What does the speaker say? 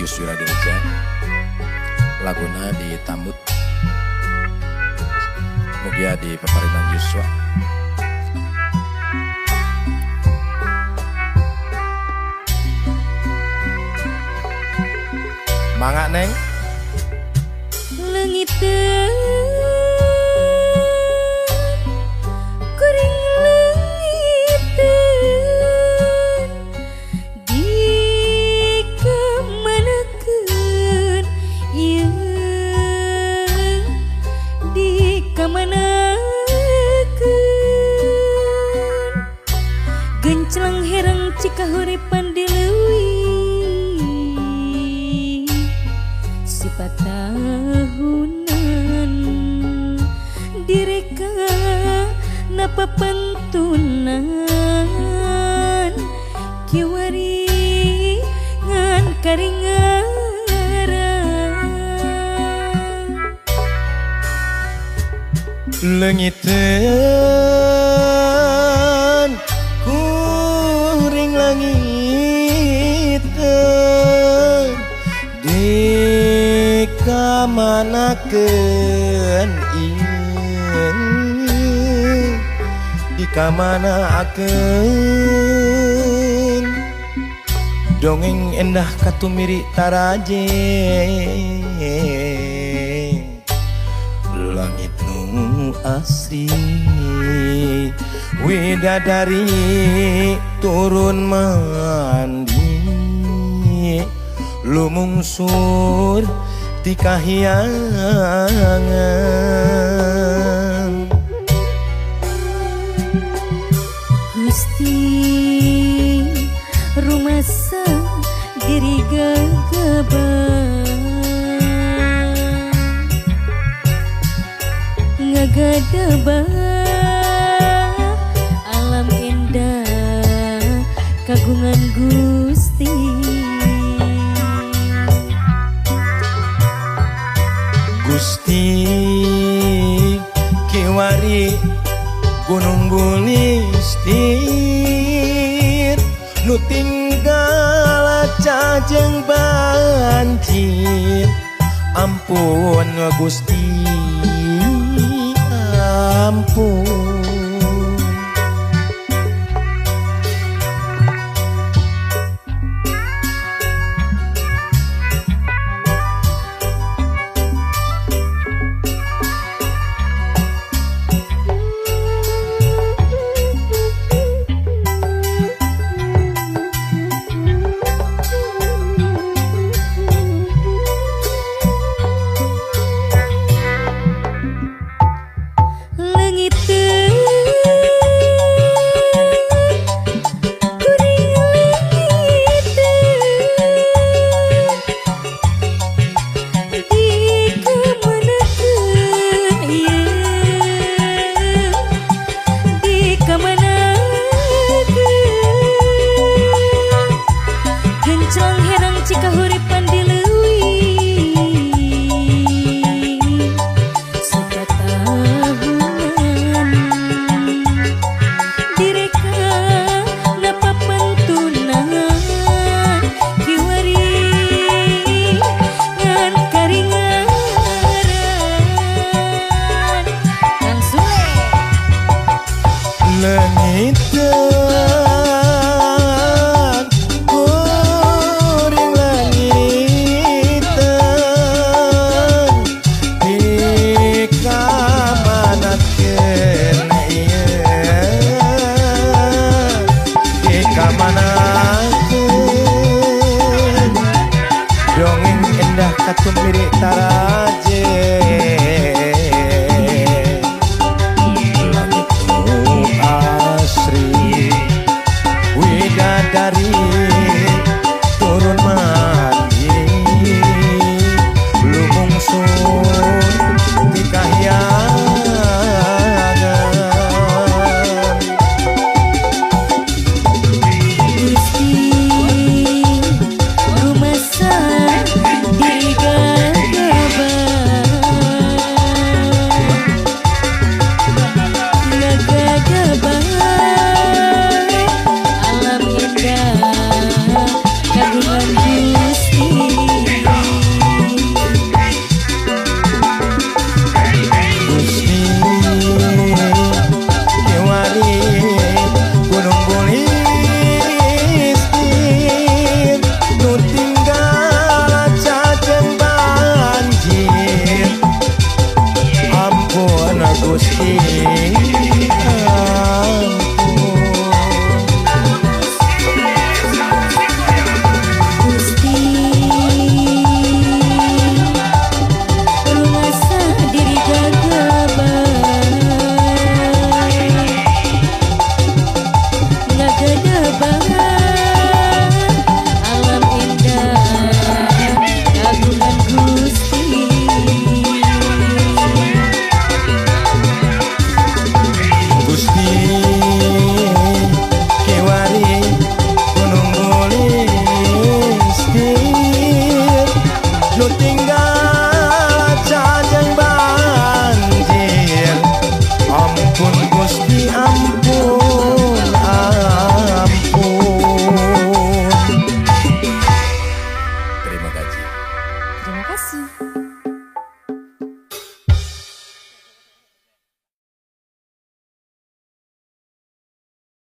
Iyus Wiradireja. Laguna di Tambut. Mugia di Paparinan Yuswa. Mangga Neng. Leungiteun kuring leungiteun dikamanakeun ieu dikamanakeun genclang herang cikahuripan di leuwih sifat tahunan direka napa pentunan kiwari ngan karingaran leungiteun kuring leungiteun dikamanakeun ieu dikamanakeun dongeng endah katumiri taraje langit nu asri widadari turun mandi lumungsur ti kahyangan. Gusti rumasa diri gagabah ngagadabah alam endah kagungan Gusti. Gusti kiwari gunung bulistir nu tinggal cajeng banjir ampun Gusti ampun. Leungiteun Terima kasih.